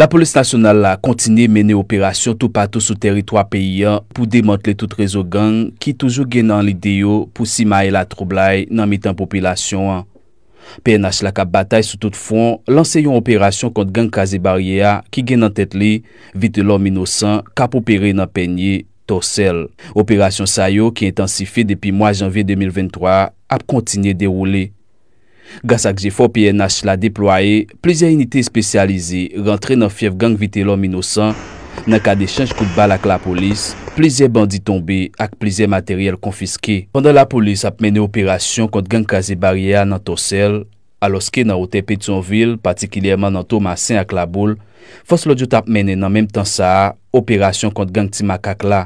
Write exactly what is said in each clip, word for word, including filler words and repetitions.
Lapolis nasyonal la kontinye mennen operasyon toupatou sou tèritwa peyi a pou demantle tout rezo gang ki toujou gen nan lide yo pou simaye latwoublay nan mitan popilasyon an. P N H la k ap batay sou tout fwon lanse yon operasyon kont gang Kraze Baryè a ki gen nan tèt li Vitelòm Inosan k ap opere nan Pènye, Tòsèl. Operasyon sa yo ki entansifye depi mwa janvye de mil venntwa a ap kontinye dewoule. Gras ak jefò P N H la deplwaye, plizyè inite espesyalize rantre nan fyèf gang Vitelòm Inosan nan kad echanj kout bal ak lapolis, plizyè bandi tonbe ak plizyè materyèl konfiske. Pandan lapolis ap mennen operasyon kont gang Kraze Baryè a nan Tòsèl, alòske nan wotè Petyonvil, patikilyèman nan Tomasen ak Laboul, fòs lòd yo t ap mennen nan menm tan sa a operasyon kont gang Ti Makak la.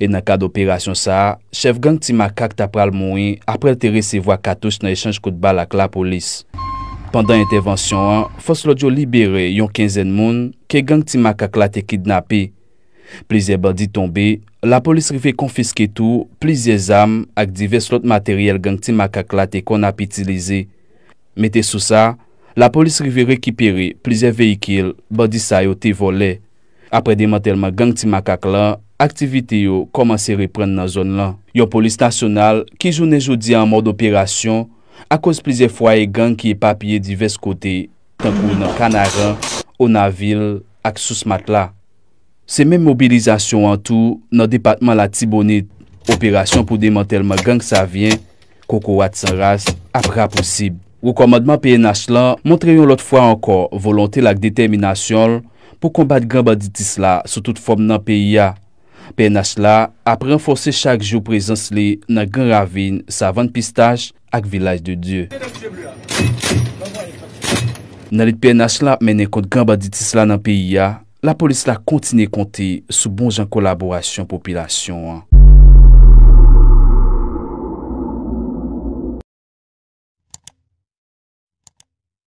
E nan kad operasyon sa a, chèf gang Ti Makak ta pral mouri apre l te resevwa katouch nan echanj kout bal ak lapolis. Pandan entèvansyon an, fòs lòd yo libere yon kenzèn moun ke gang Ti Makak la te kidnape. Plizyè bandi tonbe, lapolis rive konfiske tou plizyè zam ak divès lòt materyèl gang Ti Makak la te konn ap itilize. Mete sou sa, lapolis rive rekipere plizyè veyikil bandi sa yo te vòlè. Apre demantèlman gang Ti Makak la, aktivite yo kòmanse reprann nan zòn lan. Yon polis nasyonal ki jounen jodi a an mòd operasyon akoz plizyè fwaye gang ki epapiye divès kote, tankou nan Kanaran, Onavil ak Sous Matla. Se menm mobilizasyon an tou nan depatman Latibonit. Operasyon pou demantèlman gang Savyen, Kokorat San Ras, ap rapousib. Wo kòmandman P N H lan montre yon lòt fwa ankò volonte l ak detèminasyon l pou konbat gran banditis la sou tout fòm nan peyi a. P N H la ap ranfòse chak jou prezans li nan Gran Ravin, Savann Pistach ak Vilaj de Dye. Nan lit P N H lan ap mennen kont gran banditis la nan peyi a, lapolis la kontinye konte sou bon jan kolaborasyon popilasyon an.